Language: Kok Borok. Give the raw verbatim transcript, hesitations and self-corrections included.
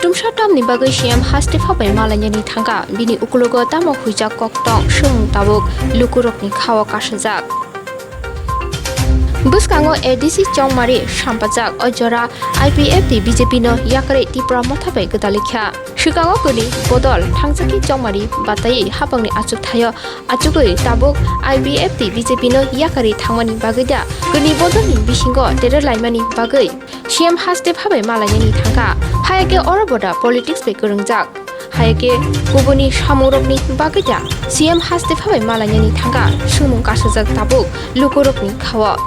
Tumsa tamni bagwi C M haste phabai malainani thangkha, bini uklogo tamo huijak kok tong, swngmung tabuk lukurokni khao kasajak. Bwskango A D C Chongmari sampajak, o jora I P F T B J P no yakarwi Tipra Motha bai gwdalikha. Swkango kwnwi bodol thangjakhe Chongmari bataiwi hapangni achukthaio achugwi tabuk I P F T B J P no yakarwi thangmani bagwi da kwnwi bodolni bisingo tere laimani bagwi C M haste phabai malainani thangkha. Hayakhe oro boda politics bai kwrwngjak. Hayakhe kubuni samungrokni bagwi da C M haste phabai malainani thangkha, swngmung kasajak tabuk lukurokni khao.